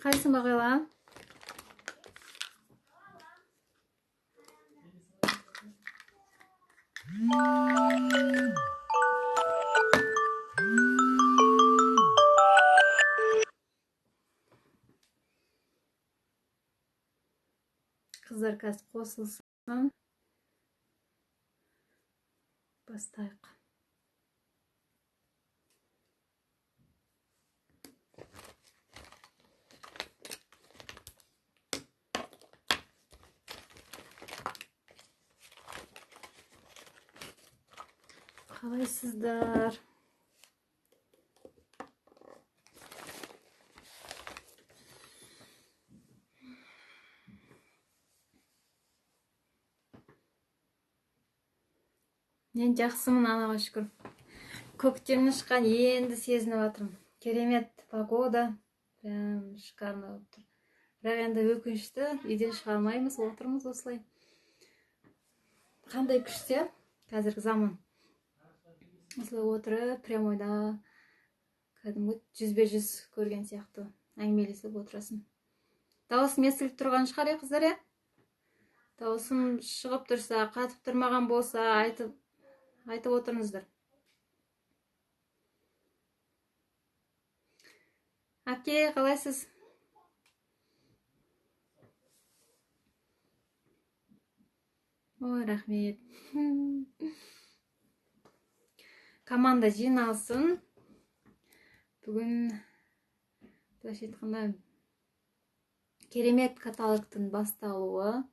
Қалайсың, Бағила? Қыздар қазір қосылсын. Бастайық. Қалайсыздар? Мен жақсымын, Аллаға шүкір. Көктемнің шыққан енді сезініп жатырмын. Керемет погода, прям шикарно болып тұр. Бірақ енді өкінішті, үйден шыға алмаймыз, отырмыз осылай. Қандай күшті қазіргі заман. Осылай отырып, прямойда кәдімгі 100-бе-100 көрген сияқты әңгімелесіп отырасың. Дауысым естіліп тұрған шығар, е, қыздар, е? Дауысым шығып тұрса, қатып тұрмаған болса, айтып отырыңыздар. Әпке, қалайсыз? Ой, рахмет. Команда жиналсын. Бүгін, былайша айтқанда, керемет каталогтың басталуы.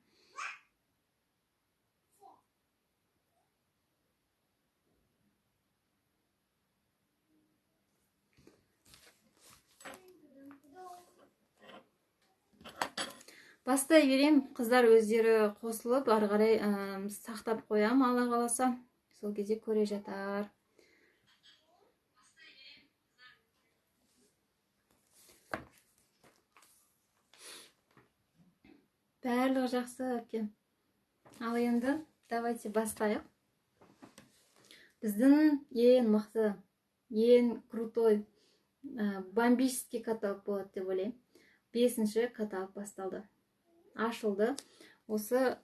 Бастай берем, қыздар өздері қосылып, ары қарай сақтап қоям, Алла қаласа. Сол кезде көре жатар. Барлығы жақсы, әпке. Ал енді давайте бастайық. Біздің ең мықты, ең крутой, бомбический каталог болады деп ойлаймын. 5-ші каталог басталды. Ашылды. Осы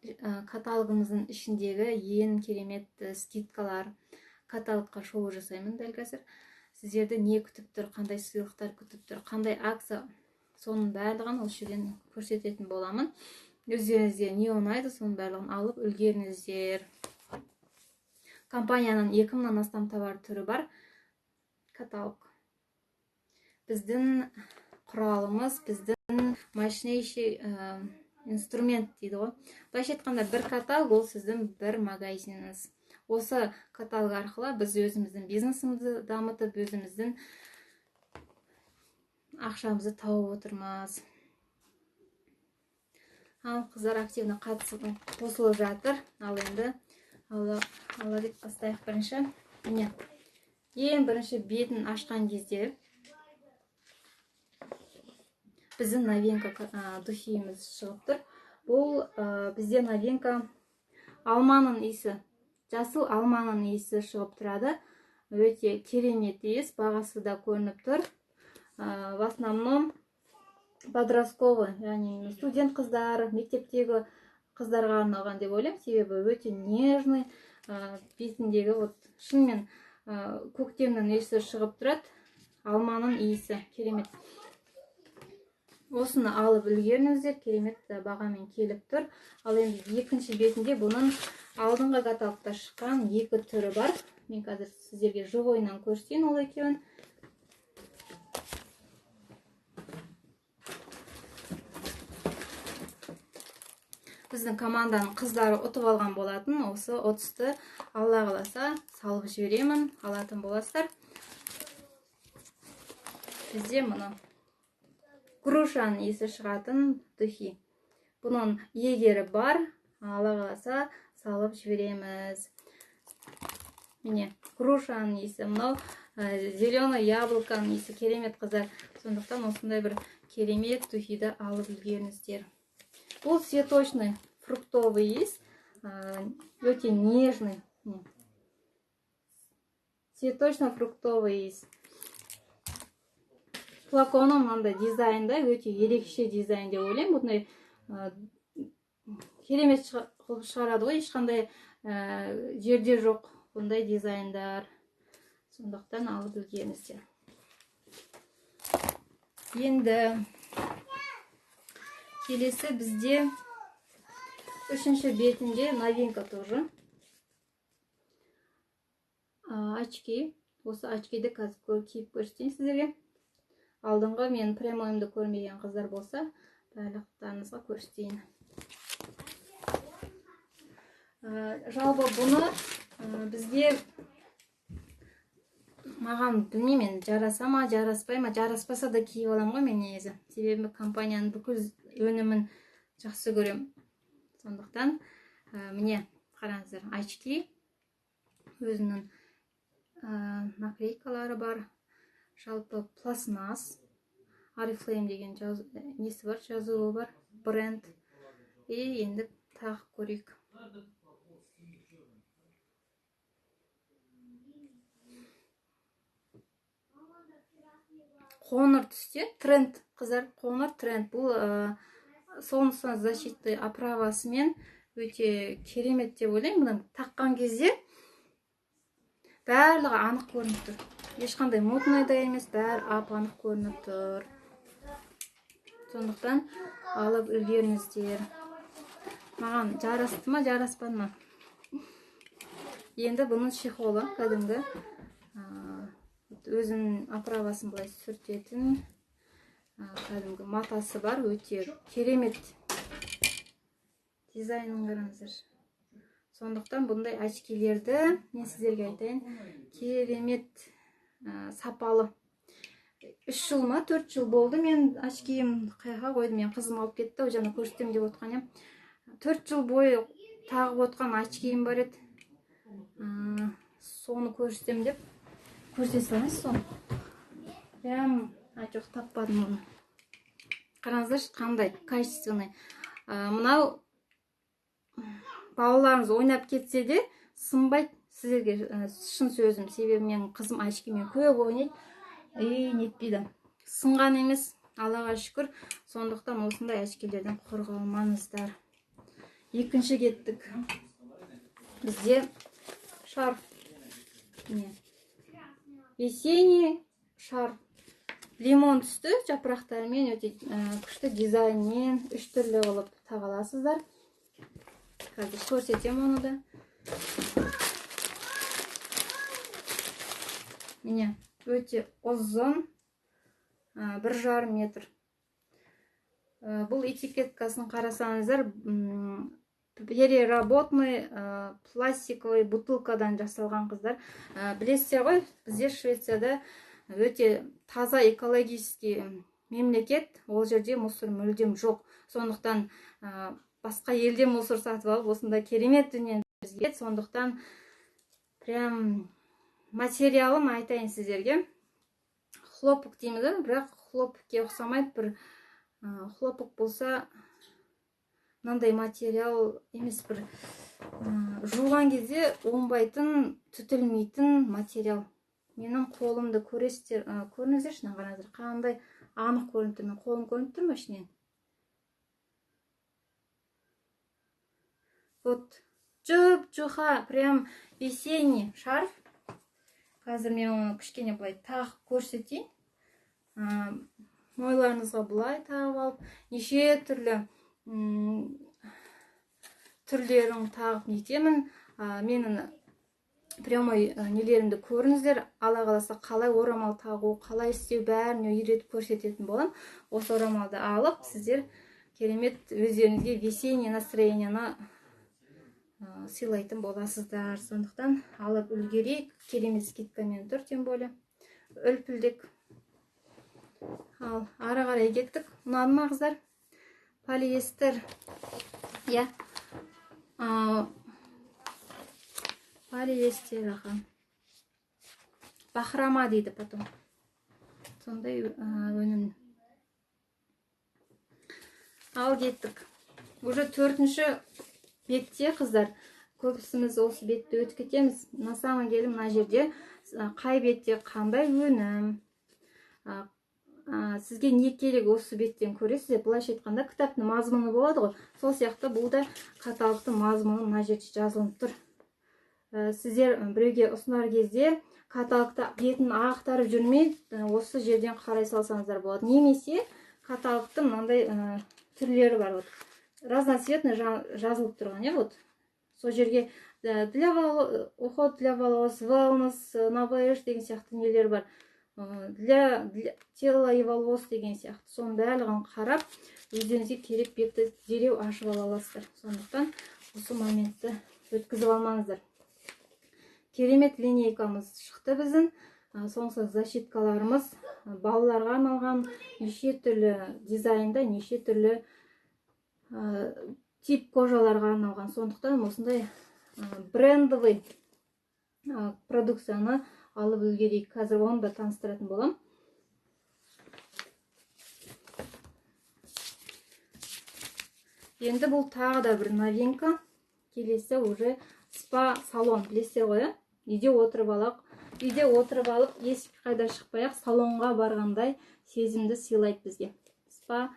каталогымыздың ішіндегі ең керемет скидкалар, каталогқа шолу жасаймын дәл қазір. Сіздерді не күтіп тұр, қандай сыйлықтар күтіп тұр, қандай акция, соның барлығын осы жерден көрсететін боламын. Өздеріңізге не ұнайды, соның барлығын алып үлгеріңіздер. Компанияның 2000-нан астам товар түрі бар. Каталог. Біздің құралымыз, біздің мощнейший инструмент дейді ғой. Былайша айтқанда, бір каталог ол сіздің бір магазиніңіз. Осы каталог арқылы біз өзіміздің бизнесімізді дамытып, өзіміздің ақшамызды тауып отырмыз. Ал қыздар активно қатысып қосылып жатыр. Ал енді Алла деп бастайық бірінші. Міне, ең бірінші бетін ашқан кезде біздің новинка духиіміз шығып тұр. Бұл бізде новинка алманың иісі, жасыл алманың иісі шығып тұрады. Өте керемет иіс, бағасы да көрініп тұр. В основном подростковый, яғни студент қыздар, мектептегі қыздарға арналған деп ойлаймын. Себебі өте нежный, бетіндегі вот шынымен көктемнің иісі шығып тұрады, алманың иісі керемет. Осыны алып үлгеріңіздер, керемет бағамен келіп тұр. Ал енді екінші бетінде бұның алдыңғы каталогта шыққан екі түрі бар. Мен қазір сіздерге живойынан көрсетейін ол екеуін. Біздің команданың қыздары ұтып алған болатын. Осы ұтысты Алла қаласа салып жіберемін, алатын боласыздар. Бізде мұны грушаның иісі шығатын духи. Бұның иегері бар, Алла қаласа салып жібереміз. Міне, грушаның иісі, мынау зеленый яблоканың иісі керемет, қыздар. Сондықтан осындай бір керемет духиді алып үлгеріңіздер. Бұл цветочный фруктовый иіс, өте нежный. Цветочно-фруктовый иіс. Флаконы мынандай дизайнда, өте ерекше дизайн деп ойлаймын. Бұндай керемет қылып шығарады ғой, ешқандай жерде жоқ бұндай дизайндар. Сондықтан алып үлгеріңіздер. Енді келесі бізде үшінші бетінде новинка тоже. Очки. Осы очкиді қазір киіп көрсетейін сіздерге. Алдыңғы мен прямойымды көрмеген қыздар болса, барлықтарыңызға көрсетейін. Жалпы бұны бізге, маған білмеймін, жараса ма, жараспай ма, жараспаса да киіп аламын ғой мен негізі. Себебі компанияның бүкіл өнімін жақсы көремін. Сондықтан міне қараңыздар, очки өзінің наклейкалары бар. Жалпы пластмасс, Oriflame деген несі бар, жазуы бар, бренд. И енді тағып көрейік. Қоңыр түсте тренд, қыздар, қоңыр тренд. Бұл солнцезащитный оправасымен өте керемет деп ойлаймын. Бұны таққан кезде барлығы анық көрініп тұр. Ешқандай мутный да емес, бәрі ап-анық көрініп тұр. Сондықтан алып үлгеріңіздер. Маған жарасты ма, жараспады ма? Енді бұның чехолы кәдімгі, өзінің оправасын былай сүртетін, кәдімгі матасы бар, өте керемет дизайнын қараңыздар. Сондықтан бұндай очкилерді мен сіздерге айтайын, керемет, сапалы. 3 жыл ма, 4 жыл болды мен очкиім қайға қойдым, мен қызым алып кетті, ол жаңа көрсетемін деп отқан едім. 4 жыл бойы тағып отқан очкиім бар еді. Соны көрсетемін деп көрсете салайыншы соны. Прям, жоқ, таппадым оны. Қараңыздаршы, қандай качественный. Мынау балаларыңыз ойнап кетсе де сынбайды. Сіздерге шын сөзім, себебі менің қызым очкимен көп ойнайды, и нетпейді, сынған емес, Аллаға шүкір. Сондықтан осындай очкилерден құр қалмаңыздар. Екінші кеттік. Бізде шарф. Міне. Весенний шарф. Лимон түсті жапырақтармен, өте күшті дизайнмен, үш түрлі қылып таға аласыздар. Қазір көрсетемін оны да. Міне, өте ұзын, 1,5 метр. Бұл этикеткасын қарасаңыздар, переработанный, пластиковый бутылкадан жасалған, қыздар. Білесіздер ғой, бізде Швецияда өте таза экологический мемлекет, ол жерде мусор мүлдем жоқ. Сондықтан басқа елде мусор сатып алып, осындай керемет дүниені бізге. Сондықтан прям материалын айтайын сіздерге. Хлопок дейміз ғой, бірақ хлопокке ұқсамайды. Бір хлопок болса мынандай материал емес, бір жуған кезде оңбайтын, түтілмейтін материал. Менің қолымды көресіздер, көріңіздерші, мына қараңыздар, қандай анық көрініп тұр. Менің қолым көрініп тұр ма ішінен? Вот, жұп-жұқа, прям весенний шарф. Қазір мен оны кішкене былай тағып көрсетейін. Мойларыңызға былай тағып алып, неше түрлі түрлерін тағып нетемін. Менің прямой нелерімді көріңіздер. Алла қаласа қалай орамал тағу, қалай істеу бәрін үйретіп көрсететін боламын. Осы орамалды алып, сіздер керемет өздеріңізге весенний настроениені сыйлайтын боласыздар. Сондықтан алып үлгерейік. Керемет скидкамен тұр, тем более үлпілдек. Ал ары қарай кеттік. Ұнады ма, қыздар? Полиэстер. Иә. Полиэстер, аха. Бахрома дейді потом. Сондай өнім. Ал кеттік. Уже төртінші бетте, қыздар, көбісіміз осы бетті өтіп кетеміз. На самом деле мына жерде қай бетте қандай өнім, Сізге не керек, осы беттен көресіздер. Былайша айтқанда, кітаптың мазмұны болады ғой. Сол сияқты бұл да каталогтың мазмұны мына жерде жазылып тұр. Сіздер біреуге ұсынар кезде каталогта бетін ақтарып жүрмей, осы жерден қарай салсаңыздар болады. Немесе каталогтың мынандай түрлері бар. Вот разноцветный жазылып тұрған, иә, вот. Сол жерге для уход для волос, wellness, новейш деген сияқты нелер бар. Для тела и волос деген сияқты. Соның барлығын қарап, өздеріңізге керек бетті дереу ашып ала аласыздар. Сондықтан осы моментті өткізіп алмаңыздар. Керемет линейкамыз шықты біздің. Соңғы защиткаларымыз балаларға арналған неше түрлі дизайнда, неше түрлі тип кожаларға арналған. Сондықтан осындай брендовый продукцияны алып үлгерейік. Қазір оны да таныстыратын боламын. Енді бұл тағы да бір новинка. Келесі уже спа салон, білесіздер ғой, ә? Үйде отырып алып, үйде отырып алып, есік қайда шықпай ақ салонға барғандай сезімді сыйлайды бізге. Спа,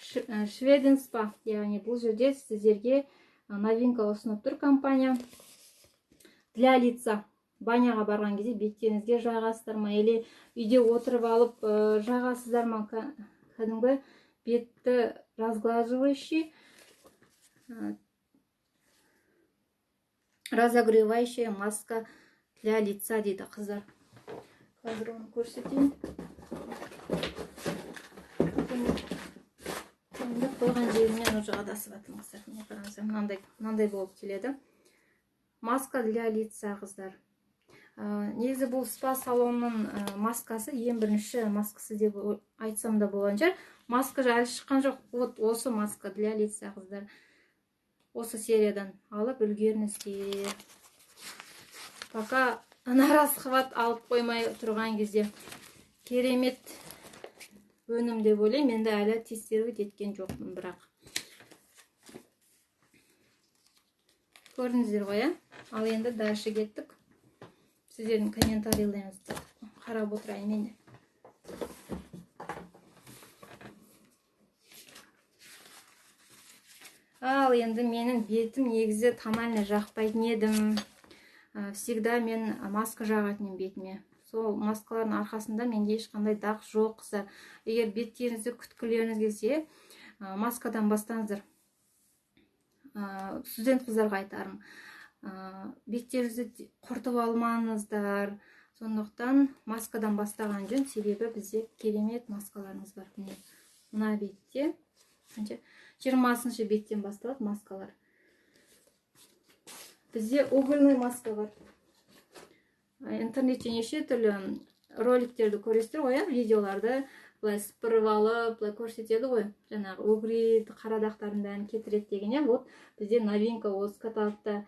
Шведен спа, яғни бұл жерде сіздерге новинка ұсынып тұр компания. Для лица. Баняға барған кезде беттеріңізге жағасыздар ма, или үйде отырып алып жағасыздар ма, кәдімгі бетті разглаживающий, разогревающая маска для лица дейді, қыздар. Қазір оны көрсетейін. Енді қойған жерімнен уже адасып жатырмын, қыздар. Міне қараңыздар, мынандай болып келеді. Маска для лица, қыздар. Негізі бұл спа салонның маскасы, ең бірінші маскасы деп айтсам да болған шығар. Маска әлі шыққан жоқ. Вот осы маска для лица, қыздар. Осы сериядан алып үлгеріңіздер. Пока нарасхват алып қоймай тұрған кезде керемет өнім деп ойлаймын. Енді әлі тестировать еткен жоқпын, бірақ. Көрдіңіздер ғой, ә? Ал енді дальше кеттік. Сіздердің комментарийлеріңізді қарап отырайын мен де. Ал енді менің бетім негізі тональный жақпайтын едім. Всегда мен маска жағатын едім бетіме. Сол маскалардың арқасында менде ешқандай дақ жоқ, қыздар. Егер беттеріңізді күткілеріңіз келсе, маскадан бастаңыздар. Студент қыздарға айтарым. Беттеріңізді құртып алмаңыздар. Сондықтан маскадан бастаған жөн, себебі бізде керемет маскаларымыз бар. Міне, мына бетте қанша? 20-шы беттен басталады маскалар. Бізде угольный маска бар. Интернетте неше түрлі роликтерді көресіздер ғой, иә, видеоларды былай сыпырып алып, былай көрсетеді ғой, жаңағы угри, қара дақтардың бәрін кетіреді деген, иә. Вот бізде новинка осы каталогта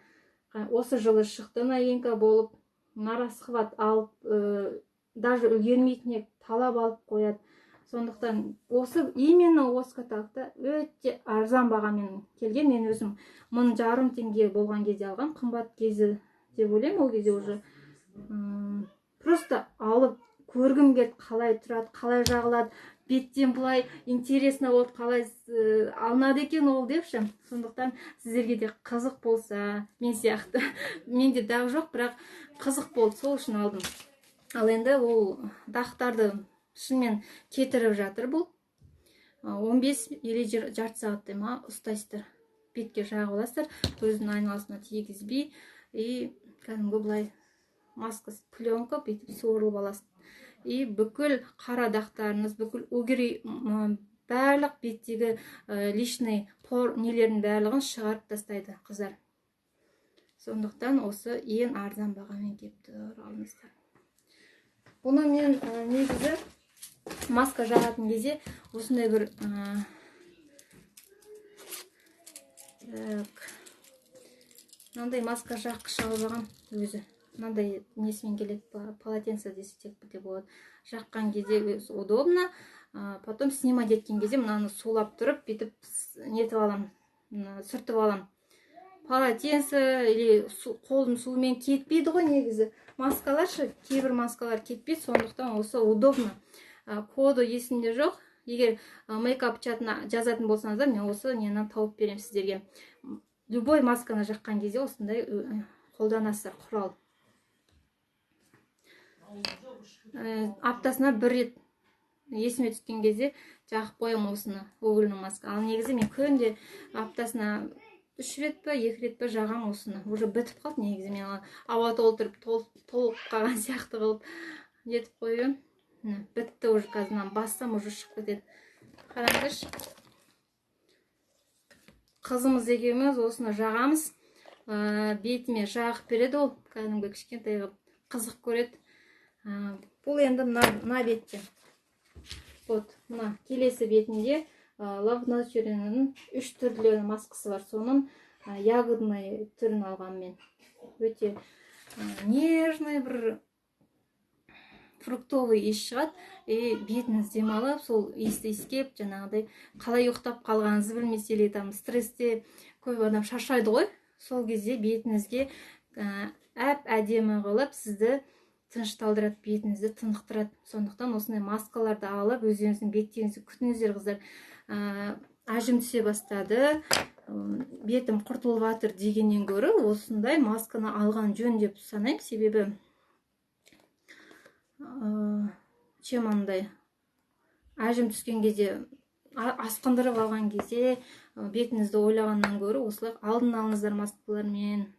осы жылы шықты, новинка болып, нарасхват алып, даже үлгермейтін талап алып қояды. Сондықтан именно осы каталогта өте арзан бағамен келген. Мен өзім 1500 теңге болған кезде алған, қымбат кезі деп ойлаймын. Ол кезде уже просто алып көргім келді, қалай тұрады, қалай жағылады, беттен былай интересно болды, қалай алынады екен ол депші. Сондықтан сіздерге де қызық болса, мен сияқты, менде дақ жоқ, бірақ қызық болды, сол үшін алдым. Ал енді ол дақтарды шынымен кетіріп жатыр бұл. 15 или жарты сағаттай ма ұстайсыздар, бетке жағып аласыздар, көздің айналасына тигізбей, и кәдімгі былай маска пленка бүйтіп суырылып аласыз. И бүкіл қара дақтарыңыз, бүкіл угри, барлық беттегі лишний пор нелердің барлығын шығарып тастайды, қыздар. Сондықтан осы ең арзан бағамен келіп тұр, алыңыздар. Бұны мен негізі маска жағатын кезде осындай бір так, мынандай маска жаққыш алып алғам өзі. Мынандай несімен келеді, полотенце десек те болады. Жаққан кезде өзі удобно. Потом снимать еткен кезде мынаны сулап тұрып, бүйтіп нетіп аламын, сүртіп аламын. Полотенце или қолдың суымен кетпейді ғой негізі. Маскалар ше, кейбір маскалар кетпейді, сондықтан осы удобно. Коды есімде жоқ. Егер мейкап чатына жазатын болсаңыздар, мен осы нені тауып беремін сіздерге. Любой масканы жаққан кезде осындай қолданасыздар құрал. Аптасына бір рет есіме түскен кезде жағып қоямын осыны, угольный маска. Ал негізі мен күнде аптасына 3 рет па, 2 рет па жағамын осыны. Уже бітіп қалды негізі, мен ауа толтырып, толып қалған сияқты қылып нетіп қойып. Бітті уже, қазір мынаны бассам уже шығып кетеді. Қараңыздаршы. Қызымыз екеуміз осыны жағамыз. Бетіме жағып береді ол, кәдімгі кішкентай қылып қызық көреді. Бұл енді мына бетте. Вот, мына келесі бетінде Love Nature-ның 3 түрлі маскасы бар. Соның ягодный түрін алғам мен. Өте нежный бір фруктовый иіс шығады. И бетіңіз демалып, сол иісті иіскеп, жаңағыдай қалай ұйықтап қалғаныңызды білмесе, или там стрессте көп адам шаршайды ғой. Сол кезде бетіңізге әп әдемі қылып сізді тынышталдырады, бетіңізді тынықтырады. Сондықтан осындай маскаларды алып өздеріңіздің беттеріңізді күтіңіздер, қыздар. Әжім түсе бастады, бетім құртылып жатыр дегеннен гөрі осындай масканы алған жөн деп санаймын. Себебі чем андай әжім түскен кезде, асқындырып алған кезде бетіңізді ойлағаннан гөрі осылай алдын алыңыздар маскалармен.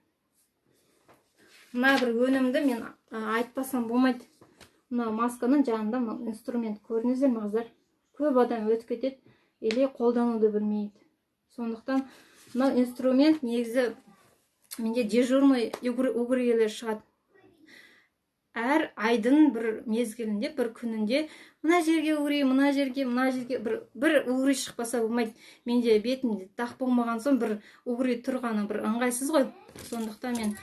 Мына бір өнімді мен айтпасам болмайды. Мына масканың жанында мына инструмент, көрдіңіздер ме, қыздар? Көп адам өтіп кетеді или қолдануды білмейді. Сондықтан мына инструмент негізі менде дежурный угрилер шығады. Әр айдың бір мезгілінде, бір күнінде мына жерге угри, мына жерге, мына жерге бір угри шықпаса болмайды. Менде бетімде дақ болмаған соң бір угри тұрғаны бір ыңғайсыз ғой. Сондықтан мен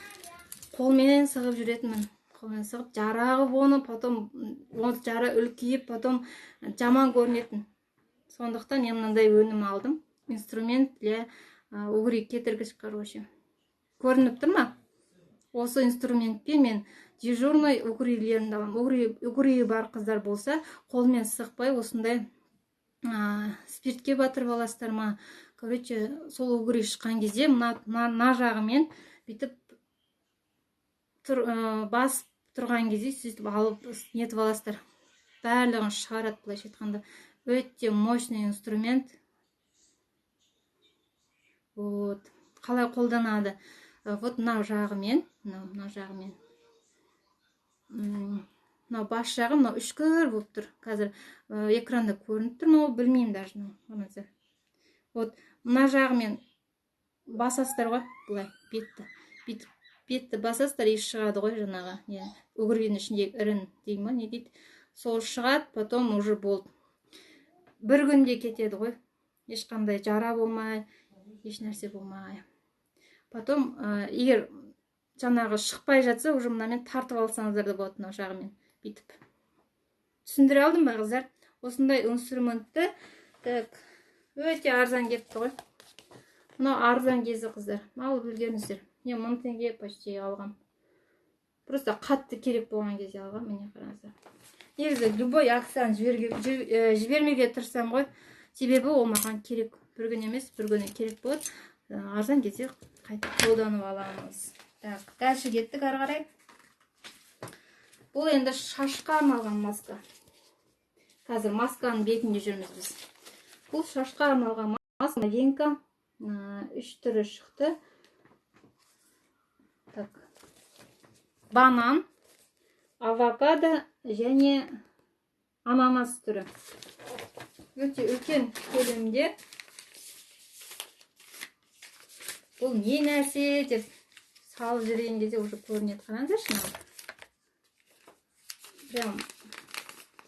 қолмен сығып жүретінмін. Қолмен сығып, жара қылып оны, потом ол жара үлкейіп, потом жаман көрінетін. Сондықтан мен мынандай өнім алдым. Инструмент для угри кетіргіш, короче. Көрініп тұр ма? Осы инструментпен мен дежурный угрилерімді аламын. Угри бар қыздар болса, қолмен сықпай осындай спиртке батырып аласыздар ма? Короче, сол угри шыққан кезде мына жағымен бүйтіп басып тұрған кезде сөйтіп алып нетіп аласыздар. Барлығын шығарады, былайша айтқанда. Өте мощный инструмент. Вот. Қалай қолданады? Вот мынау жағымен, мынау жағымен. Мынау бас жағы, мынау үшкір болып тұр. Қазір экранда көрініп тұр ма, ол білмеймін даже, мынау. Вот мына жағымен басасыздар ғой, былай бетті. Бүйтіп бетті басасыздар, и шығады ғой жаңағы, не, угринің ішіндегі ірін дей ма, не дейді. Сол шығады, потом уже болды. Бір күнде кетеді ғой. Ешқандай жара болмай, еш нәрсе болмай. Потом, егер жаңағы шықпай жатса, уже мынамен тартып алсаңыздар да болады, мынау жағымен бүйтіп. Түсіндіре алдым ба, қыздар? Осындай инструментті, так, өте арзан келіпті ғой. Мынау арзан кезі, қыздар, алып үлгеріңіздер. Мен 1000 теңге почти алғам. Просто қатты керек болған кезде алғам, міне қараңыздар. Негізі любой акцияны жібермеуге тырысамын ғой. Себебі ол маған керек. Бір күн емес, бір күні керек болады. Арзан кезде қайтып қолданып аламыз. Так, дальше кеттік ары қарай. Бұл енді шашқа арналған маска. Қазір масканың бетінде жүрміз біз. Бұл шашқа арналған маска, новинка. 3 түрі шықты. Так. Банан, авокадо және ананас түрі. Өте үлкен көлемде. Бұл не нәрсе деп салып жүрген кезде уже көрінеді. Қараңыздаршы, мынау. Прям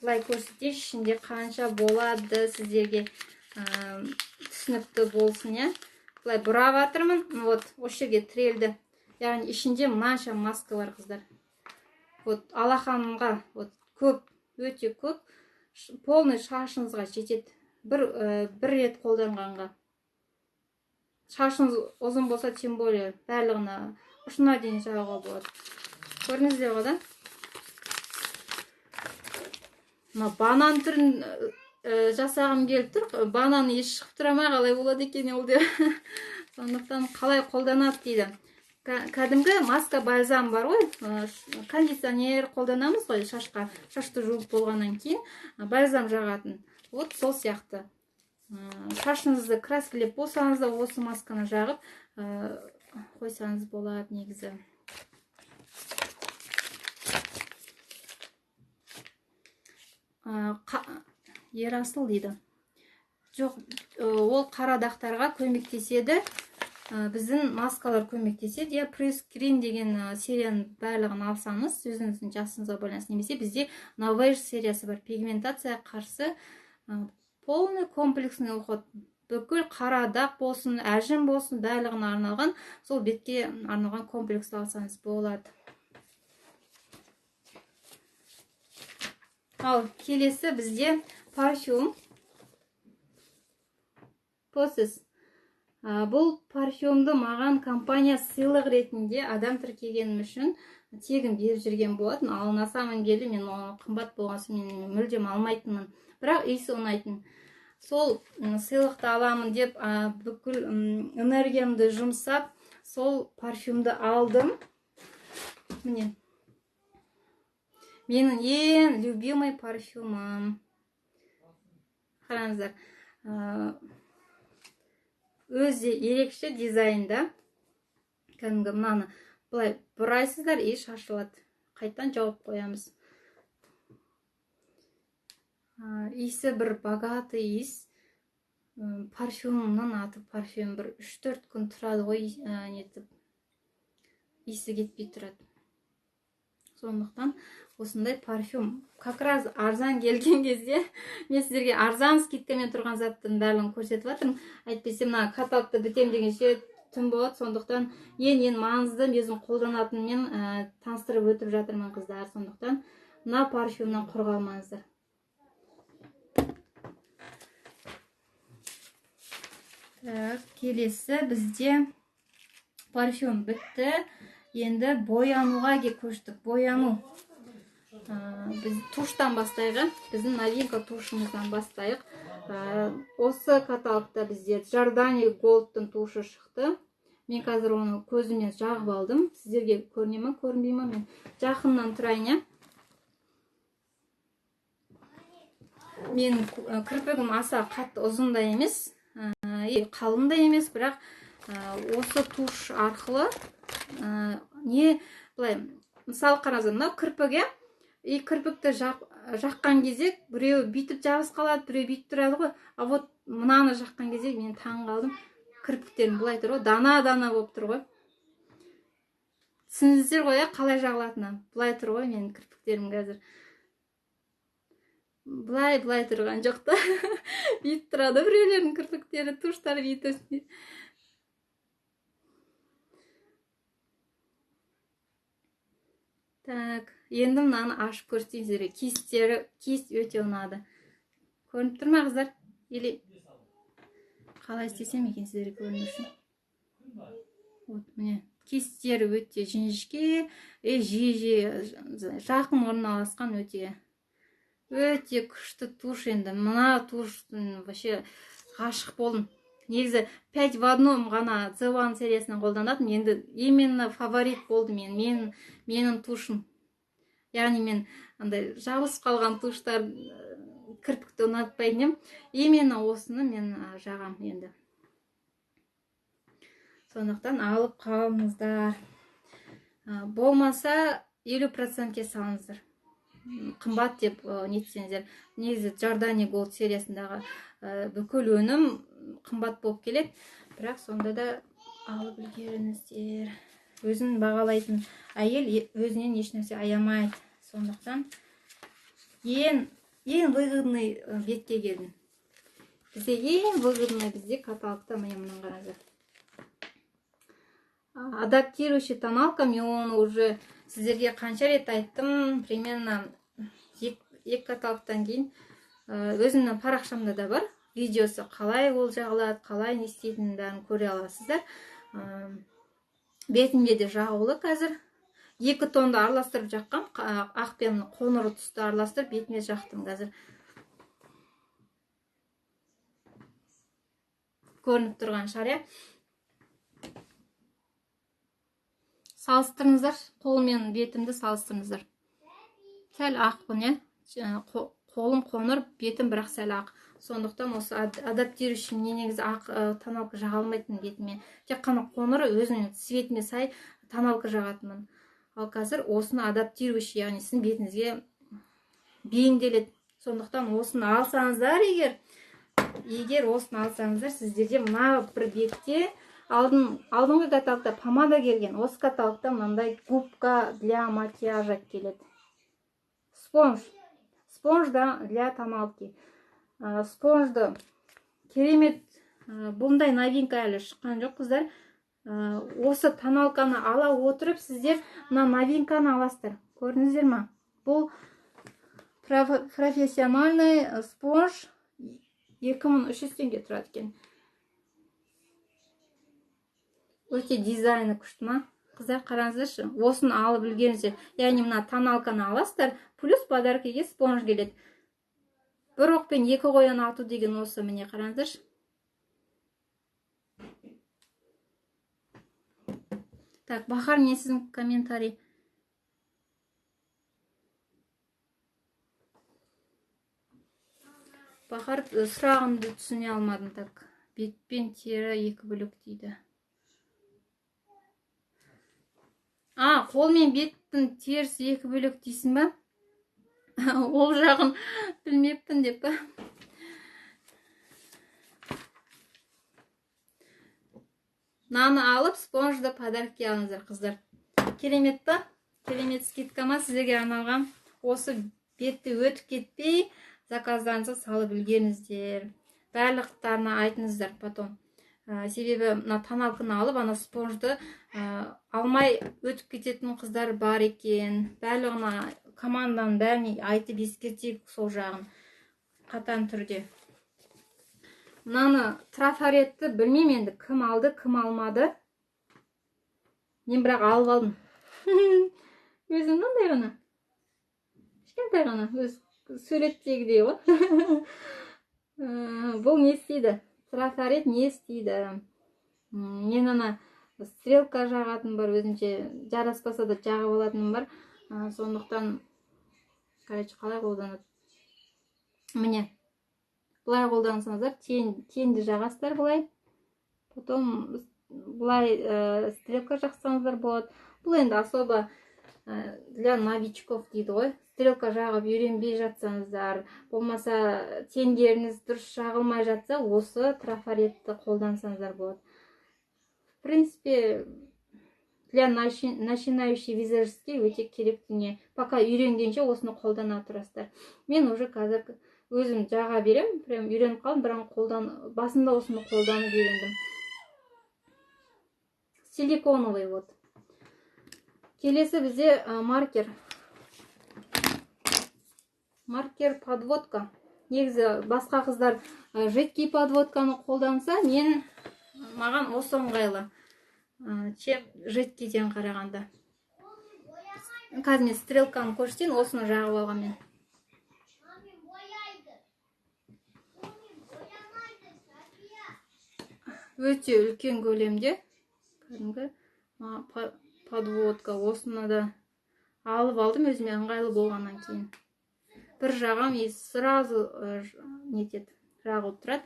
былай көрсетейінші, ішінде қанша болады, сіздерге түсінікті болсын, иә. Былай бұрап жатырмын, вот осы жерге тірелді. Яғни ішінде мынанша маска бар, қыздар. Вот алақанға, вот көп, өте көп, полный шашыңызға жетеді. Бір рет қолданғанға. Шашыңыз ұзын болса, тем более барлығына ұшына дейін жағуға болады. Көрдіңіздер ғой, да? Мына банан түрін жасағым келіп тұр. Банан иісі шығып тұра ма, қалай болады екен ол деп. Сондықтан қалай қолданады дейді. Кәдімгі маска бальзам бар ғой, кондиционер қолданамыз ғой шашқа, шашты жуып болғаннан кейін бальзам жағатын. Вот сол сияқты. Шашыңызды краскілеп болсаңыз да осы масканы жағып қойсаңыз болады негізі. Ерасыл дейді. Жоқ, ол қара дақтарға көмектеседі. Біздің маскалар көмектеседі. Я пресс-крем деген серияның барлығын алсаңыз, өзіңіздің жасыңызға байланысты, немесе бізде Novage сериясы бар, пигментация қарсы, полный комплексный уход. Бүкіл қара дақ болсын, әжім болсын, барлығына арналған, сол бетке арналған комплекс алсаңыз болады. Ал келесі бізде парфюм. Посыз. Бұл парфюмді маған компания сыйлық ретінде адам тіркегенім үшін тегін беріп жүрген болатын. Ал на самом деле мен оны қымбат болған соң мен мүлдем алмайтынмын. Бірақ иісі ұнайтын. Сол сыйлықты аламын деп, бүкіл энергиямды жұмсап, сол парфюмді алдым. Міне. Менің ең любимый парфюмім. Қараңыздар. Өзі ерекше дизайнда. Кәдімгі мынаны былай бұрайсыздар и шашылады. Қайтадан жауып қоямыз. Иісі бір богатый иіс. Парфюмнің аты парфюм, бір үш-төрт күн тұрады ғой, нетіп. Иісі кетпей тұрады. Сондықтан осындай парфюм как раз арзан келген кезде мен сіздерге арзан скидкамен тұрған заттың барлығын көрсетіп жатырмын. Әйтпесе мына каталогты бітем дегенше түн болады. Сондықтан ең маңызды өзім қолданатынымен таныстырып өтіп жатырмын, қыздар. Сондықтан мына парфюмнан құр қалмаңыздар. Так, келесі бізде парфюм бітті. Енді боянуға көштік. Бояну. Біз туштан бастайық, біздің новинка тушымыздан бастайық. Осы каталогта бізде Giordani Gold'тың тушы шықты. Мен қазір оны көзіме жағып алдым. Сіздерге көріне ме, көрінбей ме? Мен жақыннан тұрайын, иә. Менің кірпігім аса қатты ұзын да емес, қалың да емес, бірақ осы туш арқылы, не былай, мысалы қараңыздар, мынау кірпік, иә? И кірпікті жаққан кезде біреу бүйтіп жабысып қалады, біреу бүйтіп тұрады ғой. А вот мынаны жаққан кезде мен таң қалдым, кірпіктерім былай тұр ғой, дана-дана болып тұр ғой. Түсіндіңіздер ғой, иә, қалай жағылатыны? Былай тұр ғой менің кірпіктерім қазір. Былай, былай тұрған жоқ та. Бүйтіп тұрады біреулердің кірпіктері, туштары бүйтіп. Так, енді мынаны ашып көрсетейін сіздерге. Кисть өте ұнады. Көрініп тұр ма, қыздар? Или қалай істесем екен сіздерге көріну үшін? Вот, міне, кистері өте жіңішке, жиі-жиі жақын орналасқан, өте күшті туш енді. Мына туштың вообще ғашық болдым. Негізі 5 в одном ғана The One сериясынан қолданатын, енді именно фаворит болды менің тушым. Яғни мен андай жабысып қалған туштар, кірпікті ұнатпайтын едім. Именно осыны мен жағам енді. Сондықтан алып қалыңыздар. Болмаса елу процентке салыңыздар. Қымбат деп нетсеңіздер. Негізі Giordani Gold сериясындағы бүкіл өнім қымбат болып келеді, бірақ сонда да алып үлгеріңіздер. Өзін бағалайтын әйел өзінен ешнәрсе аямайды. Сондықтан ең выгодный бетке келдім. Бізде ең выгодный бізде каталогта міне мынаны қараңыздар. Адаптирующий тоналка, мен оны уже сіздерге қанша рет айттым, примерно екі каталогтан кейін, өзімнің парақшамда да бар видеосы, қалай ол жағылады, қалай не істейтінін бәрін көре аласыздар. Бетімде де жағулы қазір. Екі тонды араластырып жаққам, ақ пен қоңыр түсті араластырып бетіме жақтым қазір. Көрініп тұрған шығар, иә? Салыстырыңыздар, қол мен бетімді салыстырыңыздар. Сәл ақпын, иә? Қолым қоңыр, бетім бірақ сәл ақ. Сондықтан осы адаптирующий мен негізі ақ тоналка жаға алмайтын бетіме. Тек қана қоңыр өзімнің цветіме сай тоналка жағатынмын. Ал қазір осыны адаптирующий, яғни сіздің бетіңізге бейімделеді. Сондықтан осыны алсаңыздар, егер осыны алсаңыздар, сіздерде мына бір бетте алдыңғы каталогта помада келген, осы каталогта мынандай губка для макияжа келеді. Спонж. Спонж для тоналки. Спонжды керемет, бұндай новинка әлі шыққан жоқ, қыздар. Осы тоналканы ала отырып, сіздер мына новинканы аласыздар. Көрдіңіздер ма? Бұл профессиональный спонж 2300 теңге тұрады екен. Өте дизайны күшті ма? Қыздар, қараңыздаршы, осыны алып үлгеріңіздер. Яғни мына тоналканы аласыздар, плюс подаркеге спонж келеді. Бір оқпен екі қоян ату деген осы, міне қараңыздаршы. Так, Бахар, мен сіздің комментарий. Бахар, сұрағымды түсіне алмадым. Так, бет пен тері екі бөлек дейді. А, қол мен беттің терісі екі бөлек дейсің ба? Ол жағын білмеппін деп па? Мынаны алып, спонжды подаркке алыңыздар, қыздар. Керемет па? Керемет скидка ма сіздерге арналған? Осы бетті өтіп кетпей, заказдарыңызды салып үлгеріңіздер. Барлықтарына айтыңыздар потом. Себебі мына тоналканы алып, ана спонжды алмай өтіп кететін қыздар бар екен. Барлығына, команданың бәріне айтып ескертейік сол жағын қатаң түрде. Мынаны трафаретті білмеймін енді, кім алды, кім алмады. Мен бірақ алып алдым. Өзім мынандай ғана. Кішкентай ғана, өз суреттегідей ғой. Бұл не істейді? Трафарет не істейді? Мен ана стрелка жағатын бар, өзімше жараспаса да жағып алатыным бар. Сондықтан, қалай қолданады? Міне. Былай қолдансаңыздар, тенді жағасыздар былай. Потом былай стрелка жақсаңыздар болады. Бұл енді особо для новичков дейді ғой. Стрелка жағып үйренбей жатсаңыздар, болмаса тендеріңіз дұрыс жағылмай жатса, осы трафаретті қолдансаңыздар болады. В принципе, для начинающий визажистке өте керек дүние. Пока үйренгенше осыны қолдана тұрасыздар. Мен уже қазір өзім жаға берем, прям үйреніп қалдым, бірақ басында осыны қолданып үйрендім. Силиконовый вот. Келесі бізде маркер. Маркер подводка. Негізі басқа қыздар жидкий подводканы қолданса, маған осы ыңғайлы, чем жидкийден қарағанда. Қазір мен стрелканы көрсетейін, осыны жағып алған мен. Өте үлкен көлемде кәдімгі подводка. Осыны да алып алдым өзіме ыңғайлы болғаннан кейін. Бір жағам и сразу нетеді, жағылып тұрады.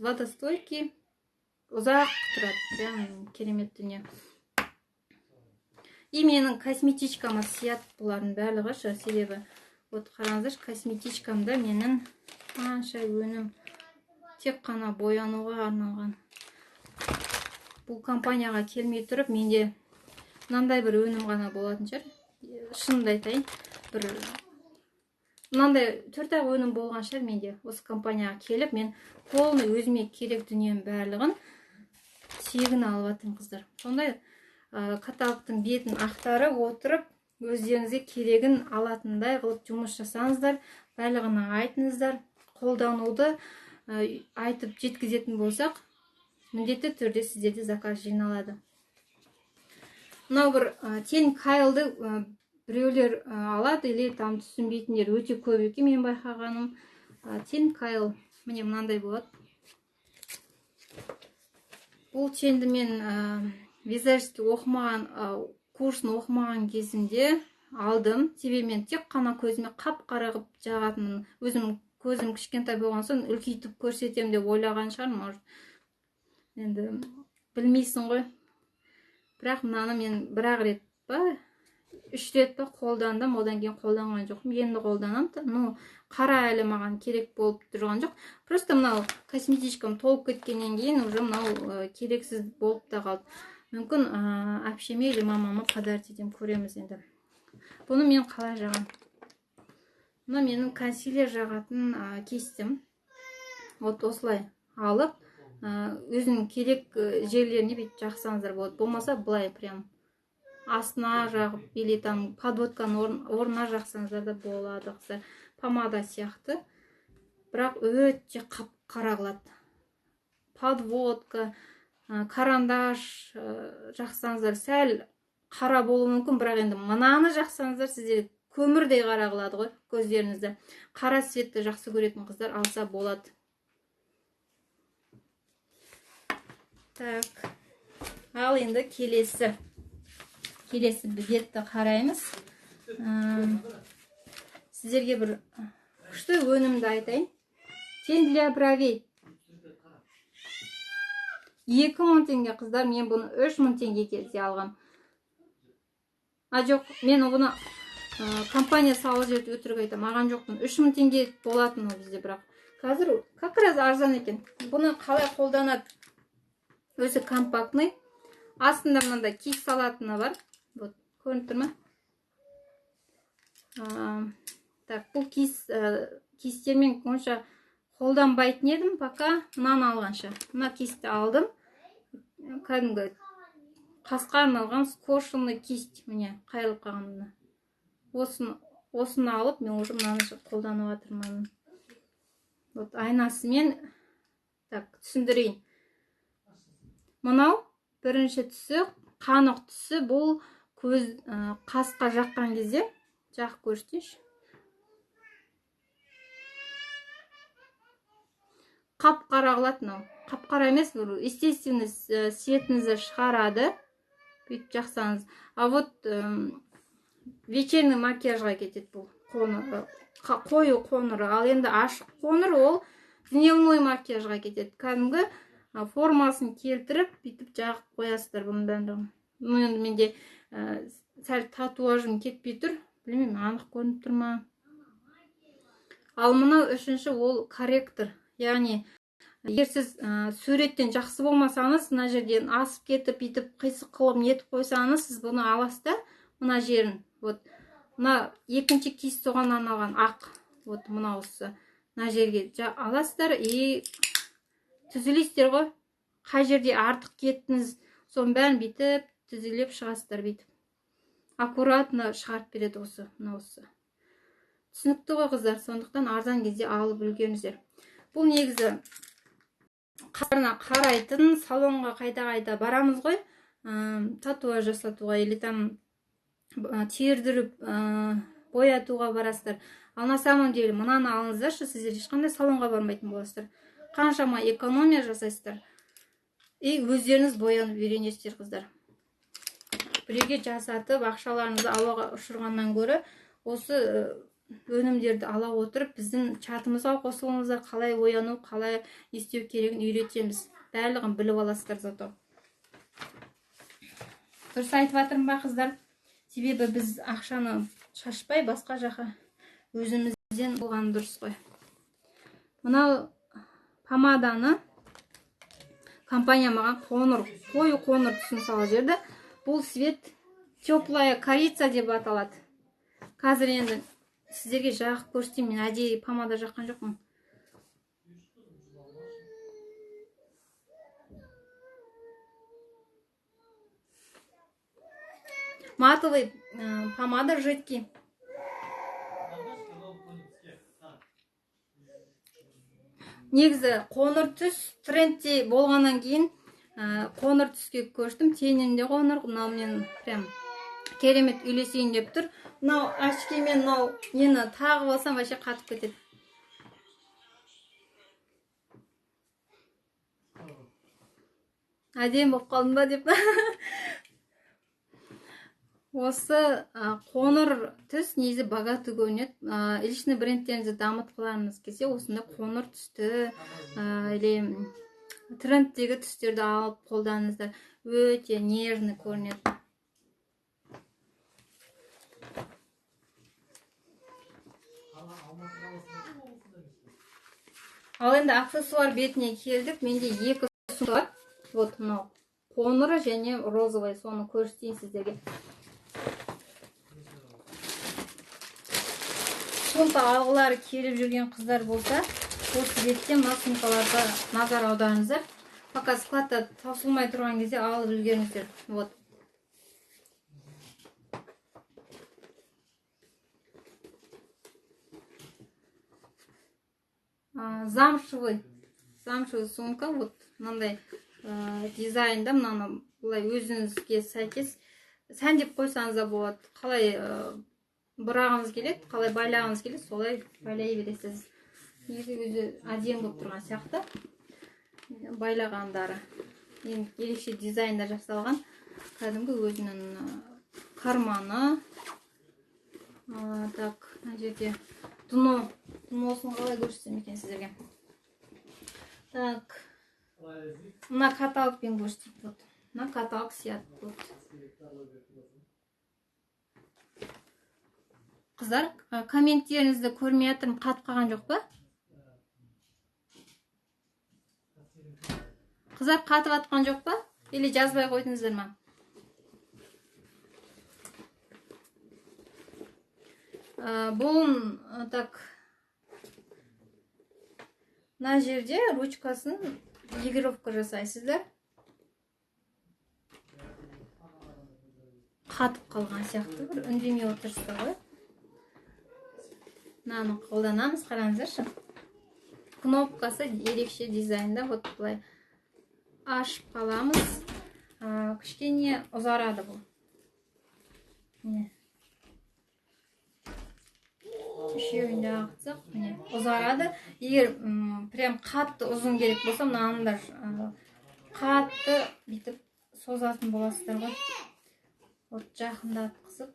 Водостойкий, ұзақ тұрады, прям керемет дүние. И менің косметичкама сияды бұлардың барлығы шы, себебі вот қараңыздаршы, косметичкамда менің қанша өнім тек қана боянуға арналған. Бұл компанияға келмей тұрып менде мынандай бір өнім ғана болатын шығар. Шынымды айтайын, бір мынандай төрт-ақ өнім болған шығар менде. Осы компанияға келіп мен полный өзіме керек дүниенің барлығын тегін алып жатырмын, қыздар. Сондай каталогтың бетін ақтарып отырып өздеріңізге керегін алатындай қылып жұмыс жасаңыздар, барлығына айтыңыздар. Қолдануды айтып жеткізетін болсақ, міндетті түрде сіздерде заказ жиналады. Мынау бір тень Кайлды біреулер алады или там түсінбейтіндер өте көп екен, мен байқағаным. Тень Кайл міне мынандай болады. Бұл тенді мен визажистке оқымаған, курсын оқымаған кезімде алдым. Себебі мен тек қана көзіме қап-қара қылып жағатынмын. Өзім көзім кішкентай болған соң үлкейтіп көрсетемін деп ойлаған шығармын, может. Енді білмейсің ғой. Бірақ мынаны мен бір-ақ рет па, 3 рет па қолдандым, одан кейін қолданған жоқпын. Енді қолданамын. Ну, қара әлі маған керек болып тұрған жоқ. Просто мынау косметичкам толып кеткеннен кейін уже мынау керексіз болып та қалды. Мүмкін әпшеме или мамама подарить етемін, көреміз енді. Бұны мен қалай жағамын? Мына менің консилер жағатын кистім. Вот осылай алып, өзінің керек жерлеріне бүйтіп жақсаңыздар болады. Болмаса былай прям астына жағып или там подводканың орнына жақсаңыздар да болады. Помада сияқты, бірақ өте қап-қара қылады. Подводка, карандаш жақсаңыздар сәл қара болуы мүмкін, бірақ енді мынаны жақсаңыздар сіздер көмірдей қара қылады ғой көздеріңізді. Қара цветті жақсы көретін қыздар алса болады. Так, ал енді келесі бетті қараймыз. Сіздерге бір күшті өнімді айтайын. Тень для бровей. 2000 теңге, қыздар, мен бұны 3000 теңгеге де алғам. А жоқ, мен бұны компания салып жіберді, өтірік айтамын, маған жоқпын. 3000 теңге болатын ол бізде, бірақ қазір как раз арзан екен. Бұны қалай қолданады? Өзі компактный. Астында мынандай киіз салатыны бар. Вот, көрініп тұр ма? Так, бұл киістермен онша қолданбайтын едім, пока мынаны алғанша. Мына киісті алдым. Кәдімгі қасқа арналған скошенный кисть, міне қайырылып қалған мына. Осыны алып, мен уже мынаны қолданып жатырмын. Вот айнасымен, так, түсіндірейін. Мынау бірінші түсі, қанық түсі, бұл көз қасқа жаққан кезде, жағып көрсетейінші. Қап-қара қылады мынау. Қап-қара емес, бұл естественный цветіңізді шығарады. Бүйтіп жақсаңыз. А вот вечерний макияжға кетеді бұл қою қоңыры. Ал енді ашық қоңыр ол дневной макияжға кетеді. Кәдімгі формасын келтіріп бүйтіп жағып қоясыздар бұның барлығын. Ну, енді менде сәл татуажым кетпей тұр, білмеймін, анық көрініп тұр ма. Ал мынау үшінші, ол корректор. Яғни егер сіз суреттен жақсы болмасаңыз, мына жерден асып кетіп бүйтіп қисық қылып нетіп қойсаңыз, сіз бұны аласыз да мына жерін, вот мына екінші кисть соған арналған ақ, вот мынауысы, мына жерге аласыздар и түзелейсіздер ғой. Қай жерде артық кеттіңіз, соның бәрін бүйтіп түзелеп шығасыздар, бүйтіп аккуратно шығарып береді осы мынауысы. Түсінікті ғой, қыздар? Сондықтан арзан кезде алып үлгеріңіздер. Бұл негізі қарына қарайтын салонға қайта-қайта барамыз ғой, татуаж жасатуға или там тердіріп боятуға барасыздар. Ал на самом деле мынаны алыңыздаршы, сіздер ешқандай салонға бармайтын боласыздар. Қаншама экономия жасайсыздар. И өздеріңіз боянып үйренесіздер, қыздар. Біреуге жасатып, ақшаларыңызды ауаға ұшырғаннан гөрі осы өнімдерді ала отырып біздің чатымызға қосылыңыздар, қалай ояну, қалай істеу керегін үйретеміз. Барлығын біліп аласыздар зато. Дұрыс айтып жатырмын ба, қыздар? Себебі біз ақшаны шашпай басқа жаққа өзімізден болған дұрыс қой. Мынау помаданы компания маған қоңыр, қою қоңыр түсін салып жіберді. Бұл цвет теплая корица деп аталады. Қазір енді сіздерге жағып көрсетейін. Мен әдейі помада жаққан жоқпын. Матовый помада жидкий. Негізі қоңыр түс трендте болғаннан кейін Қоңыр түске көштім, тенім де қоңыр. Мынау мен прям керемет үйлесейін деп тұр. Мынау очкимен мынау нені тағып алсам вообще қатып кетеді. Әдемі болып қалдым ба деп. Осы қоңыр түс негізі богатый көрінеді. Личный брендтеріңізді дамытқыларыңыз келсе, осындай қоңыр түсті или трендтегі түстерді алып қолданыңыздар. Өте нежный көрінеді. Ал енді аксессуар бетіне келдік. Менде екі сумка бар. Вот мынау қоңыры және розовый, соны көрсетейін сіздерге. Сумка алғылары келіп жүрген қыздар болса, осы бетте мына сумкаларға назар аударыңыздар. Пока складта таусылмай тұрған кезде алып үлгеріңіздер. Вот. Замшевый сумка, вот мынандай дизайнда, мынаны былай өзіңізге сәйкес сәндеп қойсаңыз да болады. Қалай бұрағыңыз келеді, қалай байлағыңыз келеді, солай байлай бересіз. Негізі өзі әдемі болып тұрған сияқты байлағандары. Енді ерекше дизайнда жасалған, кәдімгі өзінің карманы. Так, мына жерде дносын қалай көрсетсем екен сіздерге. Так, мына каталогпен көрсетейік. Вот мына каталог сияды. Вот. Қыздар, комменттеріңізді көрмей жатырмын, қатып қалған жоқ па? Қыздар, қатып атқан жоқ па? Или жазбай қойдыңыздар ма? Бұл, так, мына жерде ручкасын регулировка жасайсыздар. Қатып қалған сияқты, бір үндемей отырсыздар ғой. Мынаны қолданамыз, қараңыздаршы. Кнопкасы ерекше дизайнда, вот былай ашып қаламыз. Кішкене ұзарады бұл. Міне. Үшеуін де ағытсақ, міне, ұзарады. Егер прям қатты ұзын керек болса, мынаны да қатты бүйтіп созатын боласыздар ғой. Вот жақындатқызып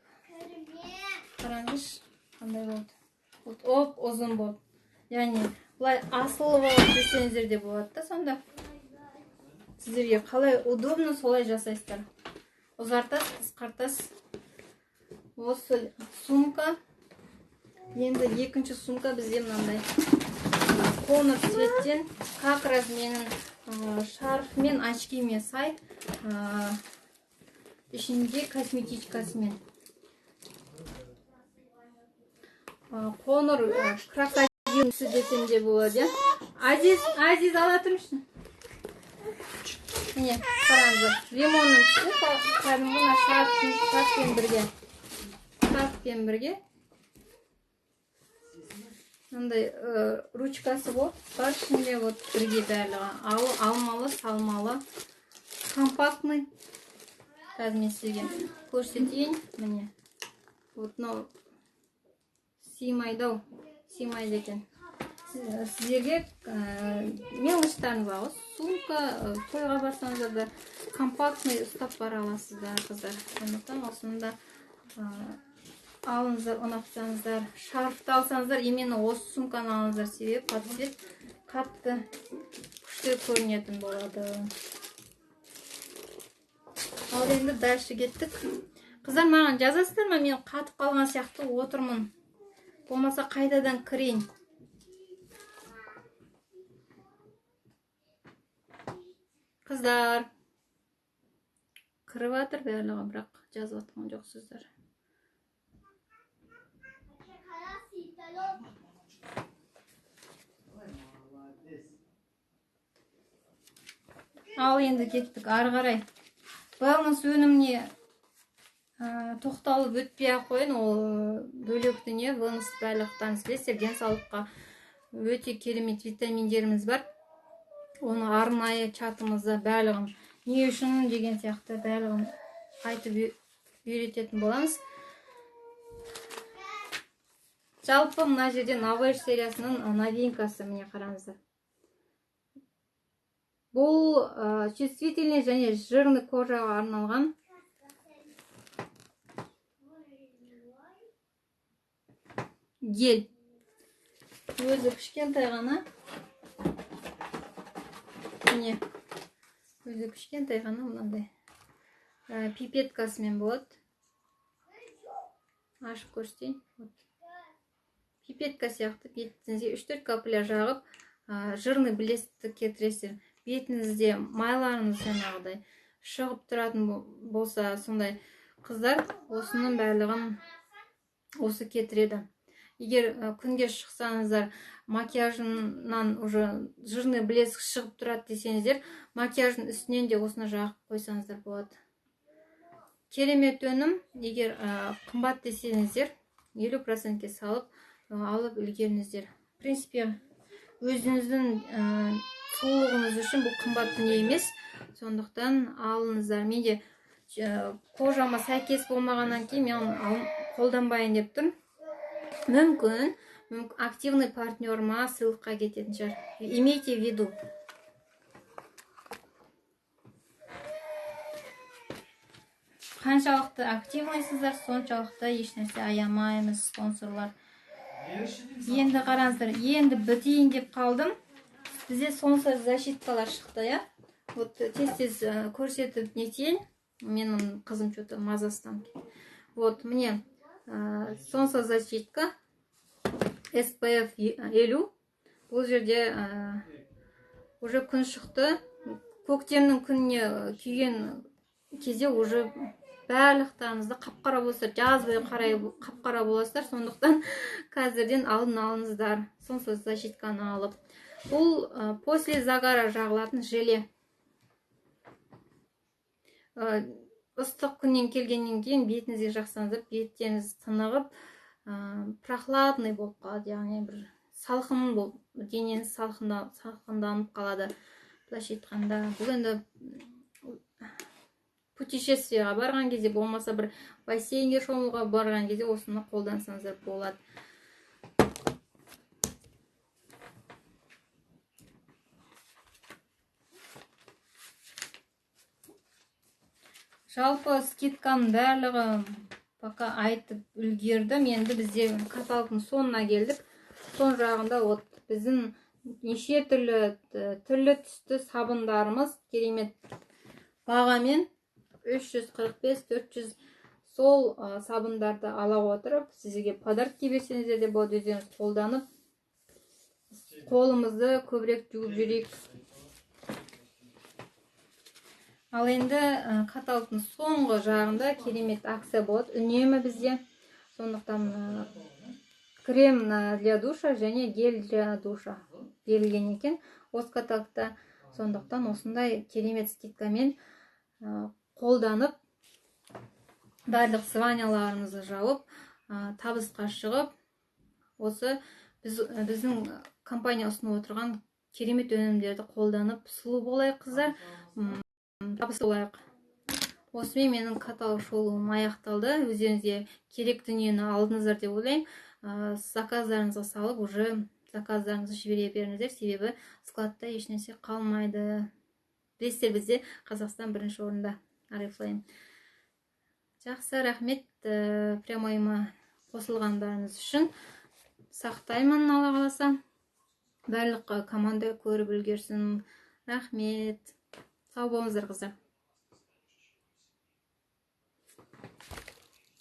қараңызшы, қандай болды. Вот оп ұзын болды. Яғни былай асылып алып жүрсеңіздер де болады да сонда. Сіздерге қалай удобно, солай жасайсыздар. Ұзартасыз, қысқартасыз. Осы сумка. Енді екінші сумка бізде мынандай қоңыр цветтен, как раз менің шарфмен, очкиме сай, ішінде косметичкасымен. Қоңыр крокодил түсі десем де болады, иә. Азиз ала тұрыңызшы. Міне, қараңыздар, лимонның түсі кәдімгі мына шарфпен бірге. Шарфпен бірге. Мындай ручкасы болып бар ішінде, вот бірге барлығы. Алмалы, салмалы, компактный. Қазір мен сізге көрсетейін. Міне. Вот мынау сыймайды ау, сыймайды екен. Сіздерге мелочтарыңыз бар ғой, сумка, тойға барсаңыздар да компактный ұстап бара аласыздар, қыздар. Сондықтан осыны да алыңыздар, ұнатсаңыздар. Шарфты алсаңыздар, именно осы сумканы алыңыздар, себебі под цвет қатты күшті көрінетін болады. Ал енді дальше кеттік. Қыздар, маған жазасыздар ма? Мен қатып қалған сияқты отырмын. Болмаса қайтадан кірейін. Қыздар, кіріп жатыр барлығы, бірақ жазып жатқан жоқсыздар. Ал енді кеттік ары қарай. Wellness өніміне тоқталып өтпей ақ қояйын, ол бөлек дүние. Wellness барлықтарыңыз білесіздер, денсаулыққа өте керемет витаминдеріміз бар. Оны арнайы чатымызда барлығын Не үшін деген сияқты барлығын айтып үйрететін боламыз. Жалпы мына жерде Novage сериясының новинкасы, міне қараңыздар. Бұл чувствительный және жирный кожаға арналған. Гель. Өзі кішкентай ғана. Міне. Өзі кішкентай ғана мынандай. Пипеткасымен болады. Ашып көрсетейін. Вот. Пипетка сияқты бетіңізге 3-4 капля жағып, жирный блескті кетіресіздер. Бетіңізде майларыңыз жаңағыдай шығып тұратын болса, сондай қыздар осының барлығын осы кетіреді. Егер күнге шықсаңыздар, макияжынан уже жирный блеск шығып тұрады десеңіздер, макияждың үстінен де осыны жағып қойсаңыздар болады. Керемет өнім. Егер қымбат десеңіздер, 50%-ке салып алып үлгеріңіздер. В принципе, өзіңіздің сұлулығыңыз үшін бұл қымбат дүние емес, сондықтан алыңыздар. Мен де кожама сәйкес болмағаннан кейін мен қолданбайын деп тұрмын. Мүмкін, активный партнерыма сыйлыққа кететін шығар. Имейте в виду. Қаншалықты активныйсыздар, соншалықты ешнәрсе аямаймыз, спонсорлар. Енді қараңыздар, енді бітейін деп қалдым. Бізде солнцезащиткалар шықты, иә? Вот тез-тез көрсетіп нетейін. Менің қызым что-то мазасыздан. Вот, міне, солнцезащитка SPF 50. Бұл жерде уже күн шықты. Көктемнің күніне күйген кезде уже барлықтарыңызды қап-қара боласыздар, жаз бойы қарай қап-қара боласыздар. Сондықтан қазірден алдын алыңыздар солнцезащитканы алып. Бұл после загара жағылатын желе. Ыстық күннен келгеннен кейін бетіңізге жақсаңыздар, беттеріңіз тынығып, прохладный болып қалады, яғни бір салқын болып, денеңіз салқынданып қалады. Былайша айтқанда, бұл енді путешествиеға барған кезде, болмаса бір бассейнге шомылуға барған кезде осыны қолдансаңыздар болады. Жалпы скидканың барлығы пока айтып үлгердім. Енді бізде каталогтың соңына келдік. Соң жағында вот біздің неше түрлі түсті сабындарымыз керемет бағамен 345, 400 сол сабындарды ала отырып, сізге подарок берсеңіздер де болады, өздеріңіз қолданып, қолымызды көбірек жуып жүрейік. Ал енді каталогтың соңғы жағында керемет акция болады үнемі бізде. Сондықтан крем для душа және гель для душа берілген екен осы каталогта. Сондықтан осындай керемет скидкамен қолданып, барлық званияларымызды жауып, табысқа шығып, осы біздің компания ұсынып отырған керемет өнімдерді қолданып сұлу болайық, қыздар, табысты болайық. Осымен менің каталог шолуым аяқталды. Өздеріңізге керек дүниені алдыңыздар деп ойлаймын. Заказдарыңызға салып, уже заказдарыңызды жібере беріңіздер, себебі складта ешнәрсе қалмайды. Білесіздер, бізде Қазақстан бірінші орында Oriflame. Жақсы, рахмет, прямойыма қосылғандарыңыз үшін. Сақтаймын, Алла қаласа. Барлық команда көріп үлгерсін. Рахмет. Сау болыңыздар, қыздар.